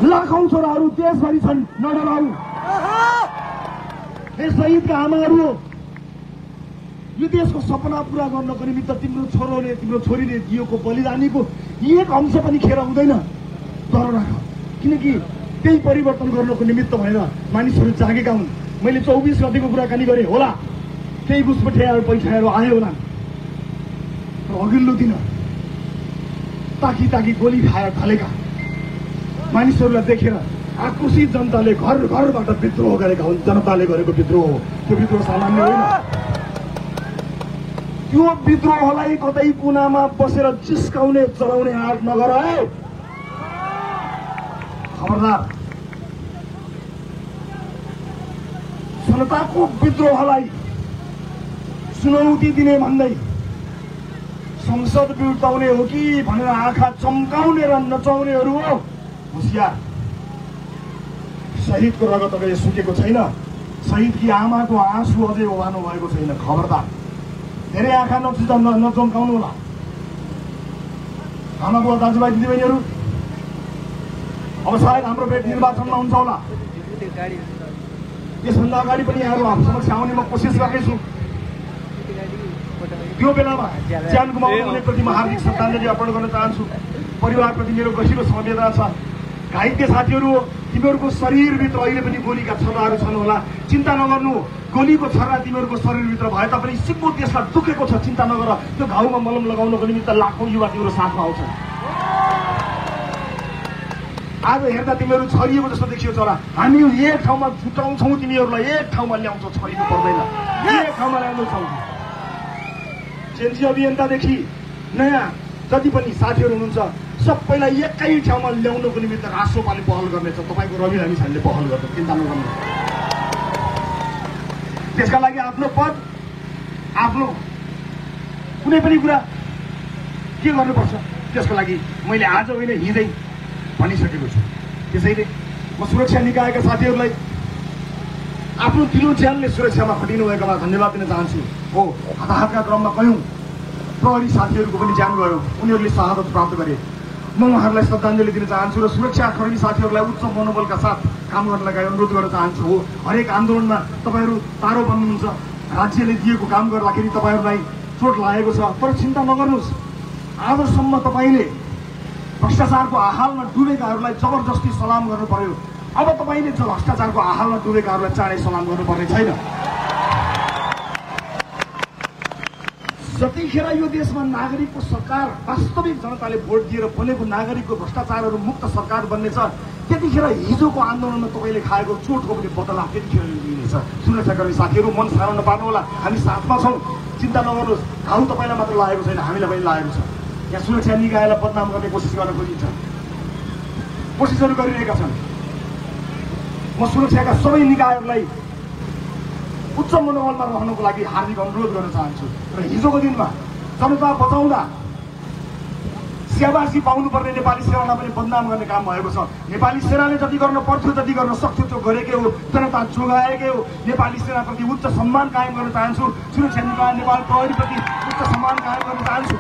लाखौं छोराहरू देशभरि छन्, नडराउ। हे शहीदका आमाहरू, यो देशको सपना पूरा गर्नको निमित्त तिम्रो छोरोले तिम्रो छोरीले दिएको बलिदानीको एक अंश पनि खेर हुँदैन। डर राख, किनकि त्यही परिवर्तन गर्नको निमित्त भएर मानिसहरू जागेका हुन्। मैले 24 गतिको कुराकानी गरेँ होला, केही घुसपठियाहरू पैसाहरू आयो होला, तर अघिल्लो दिन ताकी गोली खाएर ढलेका मानिसहरूलाई देखेर आक्रोशित जनताले घर घरबाट विद्रोह गरेका हुन्। जनताले गरेको विद्रोह हो, त्यो विद्रोह सामान्य होइन। त्यो विद्रोहलाई कतै कुनामा बसेर जिस्काउने चलाउने आँट नगर है, खबरदार। जनताको विद्रोहलाई चुनौती दिने भन्दै संसद बिउताउने हो कि भनेर आँखा चम्काउने र नचाउनेहरू हो होशियार। शहीदको रगत अझै सुकेको छैन, शहीदकी आमाको आँसु अझै ओभानो भएको छैन। खबरदार, धेरै आँखा नचम्काउनु होला। आमा बुवा दाजुभाइ दिदीबहिनीहरू, अब सायद हाम्रो भेट निर्वाचनमा हुन्छ होला। यसभन्दा अगाडि पनि यहाँहरू समक्ष आउने म कोसिस गर्नेछु। त्यो बेलामा ज्यान गुमाउनेप्रति म हार्दिक श्रद्धाञ्जली अर्पण गर्न चाहन्छु। परिवारप्रति मेरो गहिरो संवेदना छ। घाइते साथीहरू, तिमीहरूको शरीरभित्र अहिले पनि गोलीका छर्राहरू छन् होला, चिन्ता नगर्नु। गोलीको छर्रा तिमीहरूको शरीरभित्र भए तापनि सिक्को देशलाई दुखेको छ, चिन्ता नगर। त्यो घाउमा मलम लगाउनको निमित्त लाखौं युवा तिम्रो साथमा आउँछन्। आज हेर्दा तिमीहरू छरिएको जस्तो देखियो चरा। हामी एक ठाउँमा छुट्याउँछौँ, तिमीहरूलाई एक ठाउँमा ल्याउँछौँ, छरिनु पर्दैन, एक ठाउँमा ल्याउँछौँ। जेएनजी अभियन्तादेखि नयाँ जति पनि साथीहरू हुनुहुन्छ सबैलाई एकै ठाउँमा ल्याउनको निमित्त राष्ट्रपाले पहल गर्नेछ। तपाईँको रवि लामिछानेले पहल गर्छ, चिन्ता नगर्नु। त्यसका लागि आफ्नो पद, आफ्नो कुनै पनि कुरा के गर्नुपर्छ त्यसको लागि मैले आज होइन हिजै भनिसकेको छु। त्यसैले म सुरक्षा निकायका साथीहरूलाई आफ्नो दिलो ज्यानले सुरक्षामा खटिनु भएकोमा धन्यवाद दिन चाहन्छु। हो, हताहतका क्रममा कयौं प्रहरी साथीहरूको पनि ज्यान गयो, उनीहरूले शहादत प्राप्त गरे। म उहाँहरूलाई श्रद्धाञ्जली दिन चाहन्छु र सुरक्षाकर्मी साथीहरूलाई उच्च मनोबलका साथ काम गर्नका लागि अनुरोध गर्न चाहन्छु। हो, हरेक आन्दोलनमा तपाईँहरू तारो बन्नुहुन्छ। राज्यले दिएको काम गर्दाखेरि तपाईँहरूलाई चोट लागेको छ, तर चिन्ता नगर्नुहोस्। आजसम्म तपाईँले भ्रष्टाचारको आहालमा डुबेकाहरूलाई जबरजस्ती सलाम गर्नु पर्यो। अब तपाईँले भ्रष्टाचारको आहालमा डुबेकाहरूलाई चाँडै सलाम गर्नुपर्ने छैन। जतिखेर यो देशमा नागरिकको सरकार, वास्तविक जनताले भोट दिएर बनेको नागरिकको भ्रष्टाचारहरू मुक्त सरकार बन्नेछ, त्यतिखेर हिजोको आन्दोलनमा तपाईँले खाएको चोटको पनि बदला त्यतिखेर लिनेछ। सुरक्षाकर्मी साथीहरू, मन साह्रो नपार्नु होला, हामी साथमा छौँ, चिन्ता नगर्नुहोस्। घाउ तपाईँलाई मात्र लागेको छैन, हामीलाई पनि लागेको छ। यहाँ सुरक्षा निकायलाई बदनाम गर्ने कोसिस गर्न खोजिन्छ, कोसिसहरू गरिरहेका छन्। म सुरक्षाका सबै निकायहरूलाई उच्च मनोबलमा रहनको लागि हार्दिक अनुरोध गर्न चाहन्छु। र हिजोको दिनमा जनता बचाउँदा स्याबासी पाउनुपर्ने नेपाली सेनालाई पनि बदनाम गर्ने काम भएको छ। नेपाली सेनाले जति गर्न पर्थ्यो, जति गर्न सक्थ्यो त्यो गरेकै हो, जनता जोगाएकै हो। नेपाली सेनाप्रति उच्च सम्मान कायम गर्न चाहन्छु। सुरक्षा निकाय नेपाल प्रहरीप्रति उच्च सम्मान कायम गर्न चाहन्छु।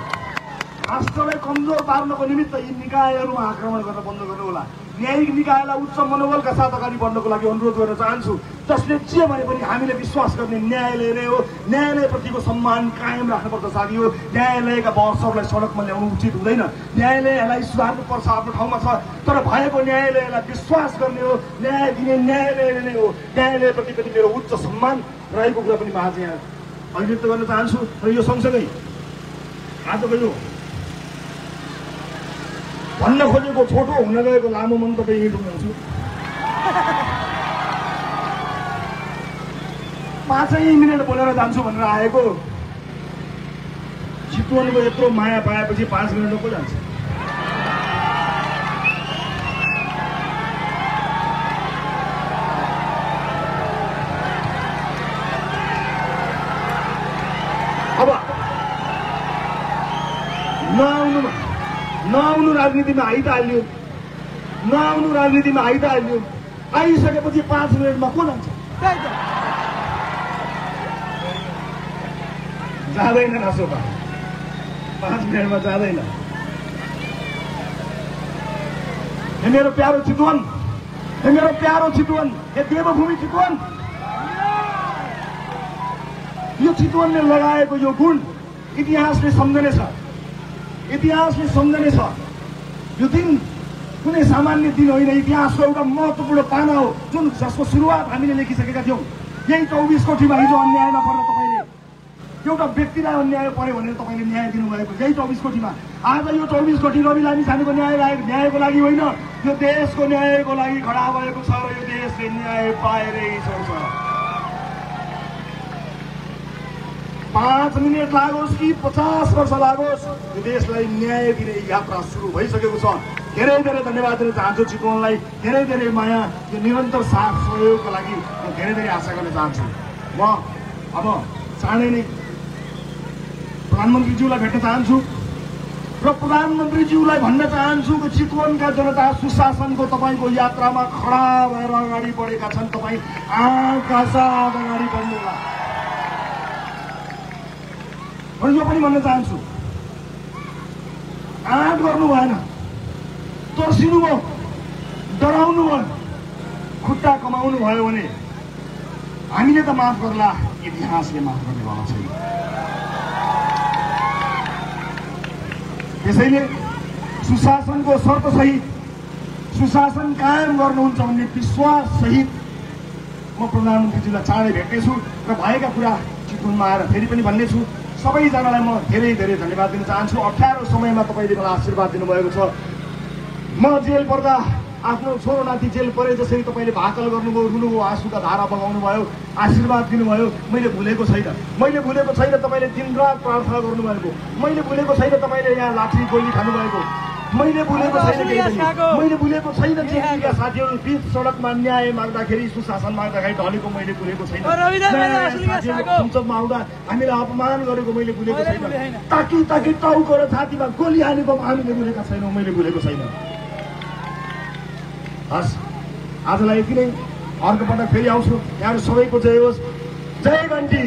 राष्ट्रलाई कमजोर पार्नको निमित्त यी निकायहरूमा आक्रमण गर्न बन्द गर्नु होला। न्यायिक निकायलाई उच्च मनोबलका साथ अगाडि बढ्नको लागि अनुरोध गर्न चाहन्छु। जसले जे भने पनि हामीले विश्वास गर्ने न्यायालय नै हो। न्यायालयप्रतिको सम्मान कायम राख्नुपर्छ साथी हो। न्यायालयका बहसहरूलाई सडकमा ल्याउनु उचित हुँदैन। न्यायालयलाई सुधार्नुपर्छ, आफ्नो ठाउँमा छ, तर भएको न्यायालयलाई विश्वास गर्ने हो, न्याय दिने न्यायालय नै हो। न्यायालयप्रति पनि मेरो उच्च सम्मान रहेको कुरा पनि म आज यहाँ अभिव्यक्त गर्न चाहन्छु। र यो सँगसँगै आजको यो भन्न खोजेको छोटो हुन गएको लामो मन्तव्य यही टुङ्गाउँछु। 5 मिनट बोलेर जान्छु भनेर आएको, चितवनको यत्रो माया पाएपछि 5 मिनटमा को जान्छ? अब नआउनु राजनीतिमा आइहाल्यो, नआउनु राजनीतिमा आइहाल्यो। आइसकेपछि 5 मिनटमा को जान्छ? जाँदैन नसोपा, 5 मिनटमा जाँदैन। हे मेरो प्यारो चितवन, हे मेरो प्यारो चितवन, हे देवभूमि चितवन। यो चितवनले लगाएको यो गुण इतिहासले सम्झनेछ, इतिहासले सम्झनेछ। यो दिन कुनै सामान्य दिन होइन, इतिहासको एउटा महत्त्वपूर्ण पाना हो जुन जसको सुरुवात हामीले लेखिसकेका थियौँ। यही 24 कोठीमा हिजो अन्यायमा पर्दा तपाईँले एउटा व्यक्तिलाई अन्याय पर्यो भनेर तपाईँले न्याय दिनुभएको, यही 24 कोठीमा। आज यो 24 कोठी रवि लामिछानेको न्यायको लागि होइन, यो देशको न्यायको लागि खडा भएको छ र यो देशले न्याय पाएरै छोड्छ। 5 मिनट लागोस् कि 50 वर्ष लागोस्, यो देशलाई न्याय दिने यात्रा सुरु भइसकेको छ। धेरै धेरै धन्यवाद दिन चाहन्छु चितवनलाई, धेरै धेरै माया, यो निरन्तर साथ सहयोगको लागि म धेरै धेरै आशा गर्न चाहन्छु। म अब चाँडै नै प्रधानमन्त्रीज्यूलाई भेट्न चाहन्छु र प्रधानमन्त्रीज्यूलाई भन्न चाहन्छु कि चितवनका जनता सुशासनको तपाईँको यात्रामा खडा भएर अगाडि बढेका छन्। तपाईँ आँखा साथ अगाडि बढ्नुहोला। र यो पनि भन्न चाहन्छु, आँट गर्नु भएन, तर्सिनु भयो, डराउनु भयो, खुट्टा कमाउनु भयो भने हामीले त माफ गर्ला, इतिहासले माफ गर्नेवाला छैन। त्यसैले सुशासनको शर्तसहित सुशासन कायम गर्नुहुन्छ भन्ने विश्वास सहित म प्रधानमन्त्रीज्यूलाई चाँडै भेट्नेछु र भएका कुरा चितवनमा आएर फेरि पनि भन्नेछु। सबैजनालाई म धेरै धेरै धन्यवाद दिन चाहन्छु। अप्ठ्यारो समयमा तपाईँले मलाई आशीर्वाद दिनुभएको छ। म जेल पर्दा आफ्नो छोरो नाति जेल परे जसरी तपाईँले भाकल गर्नुभयो, रुनुभयो, आँसुका धारा बगाउनु भयो, आशीर्वाद दिनुभयो, मैले भुलेको छैन। मैले भुलेको छैन तपाईँले दिनरात प्रार्थना गर्नुभएको, मैले भुलेको छैन तपाईँले यहाँ लाठी गोली खानुभएको, मैले भुलेको छैन केही पनि। मैले भुलेको छैन जेलका साथीहरू बीच सडकमा न्याय माग्दाखेरि, सुशासन माग्दाखेरि ढलेको मैले भुलेको छैन। संसदमा आउँदा हामीलाई अपमान गरेको मैले भुलेको छैन। ताकि ताकि टाउको र छातीमा गोली हानेको हामीले भुलेका छैनौँ, मैले भुलेको छैन। हस्, आजलाई यति नै। अर्को पटक फेरि आउँछु। यहाँहरू सबैको जय होस्। जय घन्टी।